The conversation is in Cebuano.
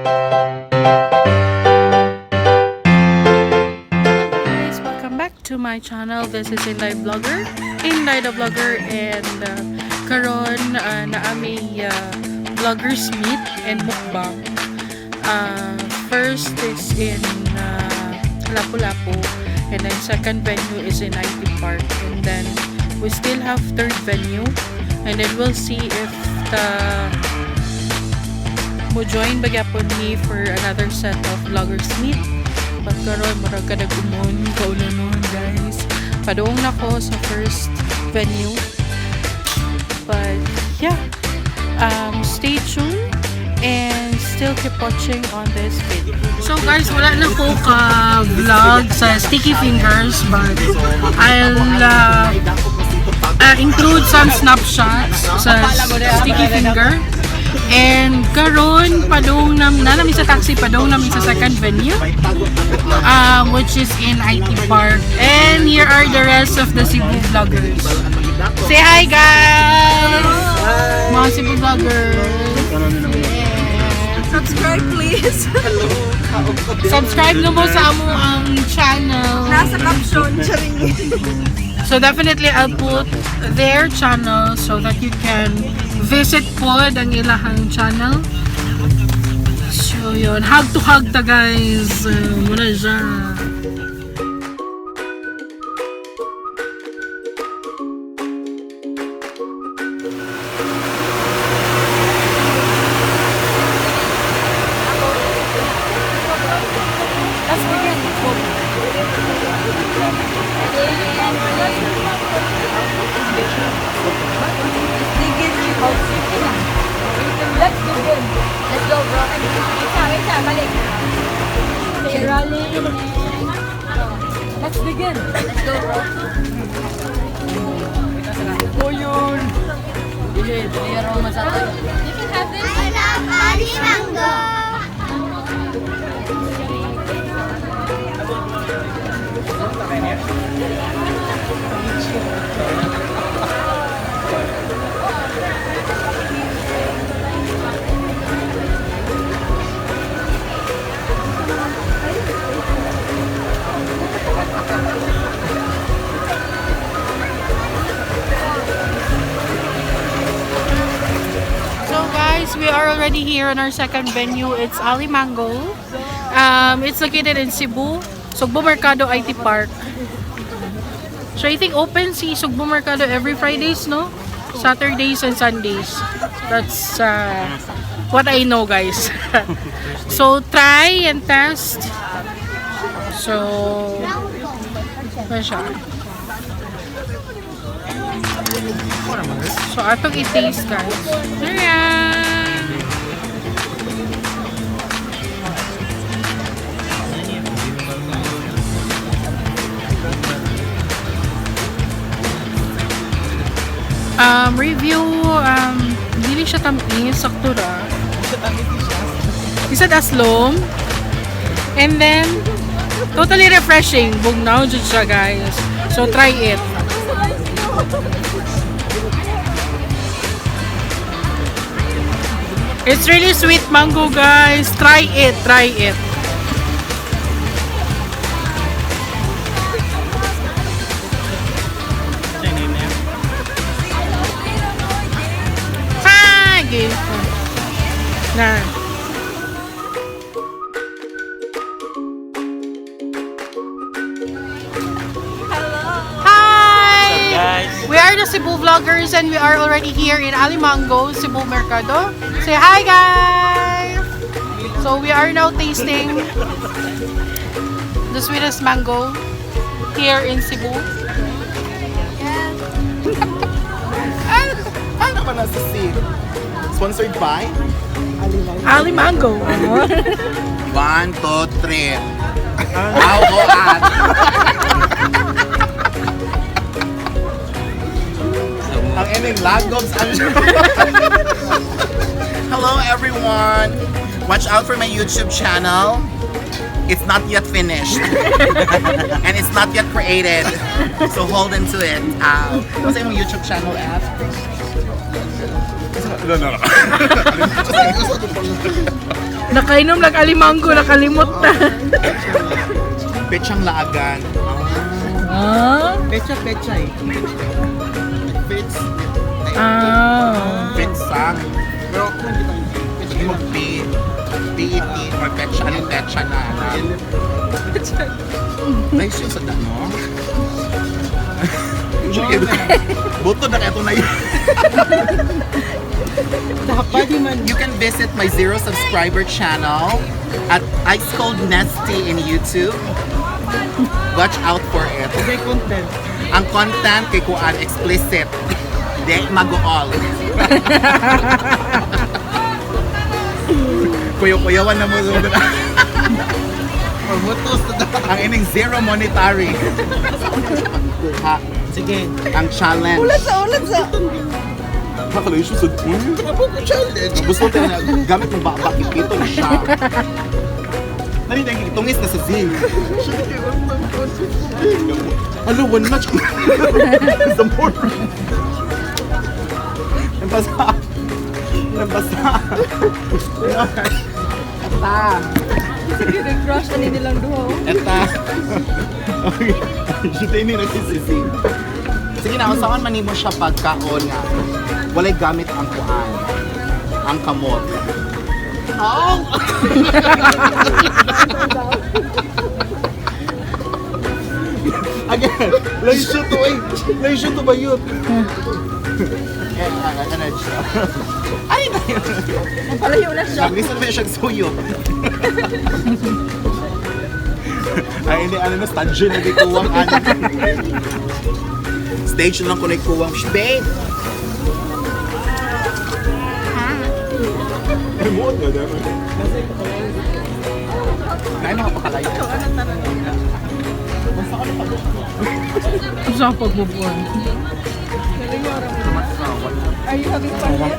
Guys, welcome back to my channel. This is Inday Vlogger, Inday the Vlogger, and karon naa may vloggers meet and mukbang. First is in Lapu-Lapu, and then second venue is in IT Park, and then we still have third venue, and then we'll see if the mo join ba gyapon me for another set of vloggers meet. But karon murag kadag-umon kaulanon, guys. Padung na ko sa first venue. But yeah, stay tuned and still keep watching on this video. So guys, wala na ko ka vlog sa Sticky Fingers, but I'll include some snapshots sa Sticky Finger. And karon padung nam na nami sa taxi, padung nami sa second venue, which is in IT Park. And here are the rest of the Cebu vloggers. Say hi, guys! Mga Cebu vloggers. Subscribe, please. Subscribe na mo sa amo ang channel. Nasa caption, charing. So definitely I'll put their channel so that you can visit pod ang ilahang channel. So yun, hug to hug ta, guys. Muna siya. Let's begin. Let's begin. Let's go, bro. Wait lang, wait lang, balik. Okay, rolling. Let's begin. Let's go, bro. Oh, yun. You can have this. I love Ali Mango. So guys, we are already here in our second venue. It's Ali Mango. It's located in Cebu, Sugbo Mercado IT Park. So I think open si Sugbo Mercado every Fridays, no? Saturdays and Sundays. That's what I know, guys. So try and test. So, ano siya? So, atong i-taste, guys. Ayan! Review, dili siya tamis, sakto ra. Isa aslom. And then, totally refreshing. Bugnaw jud siya, guys. So, try it. It's really sweet mango, guys. Try it. Try it. Hi! Game. Na. Hi! Guys. We are the Cebu Vloggers and we are already here in Alimango, Cebu Mercado. Say hi, guys! So we are now tasting the sweetest mango here in Cebu. Ano ba nasa C? Sponsored by? Ali Mango. One, two, three. Aw, o, at. Ang ining lagobs. Hello, everyone. Watch out for my YouTube channel. It's not yet finished. And it's not yet created. So hold into it. What's yung YouTube channel app? No. Nakainom lang alimango, nakalimot na. Petsang laagan. Ah? Pecha pecha eh. Fits. Ah. Petsang. Pero hindi mo P. P-E-T or petsa. Anong petsa na? Nice yun sa dano. Buto na kaya ito na yun. Dapat di man. You can visit my zero subscriber channel at Ice Cold Nesty in YouTube. Watch out for it. May content. Ang content kay Kuan explicit. De mag-all. Kuyo-kuyawan na mo. Pamutos na Ang ining zero monetary. Ha, Sige. ang challenge. Ulat sa, ulat sa. Nakalayo siya sa Ako ko challenge. Gusto tayo na gamit ng baba, ipito na siya. Nani na tungis na sa zinc. Alo, one match. Sa more. Nabasa. Nabasa. Eta. Sige, nag-crush na nilang duha. Oh. Eta. Okay. Shoot ini na si zinc. Sige na, saan man nimo siya pagkaon nga. Walay gamit ang kuan. Ang kamot. Oh! Again, laysyo to eh. Laysyo to ba yun? Eh, ano siya? Ay, na yun. Palayo na siya. Naglisod ba siya suyo? Ay, hindi, ano na, stage na di kuwang ano. Stage na lang ko na kuwang. Shh, babe! Ay, mo, na, dapat. Ay, nakapakalayo. Sa pagbubuan. Are you having fun yet?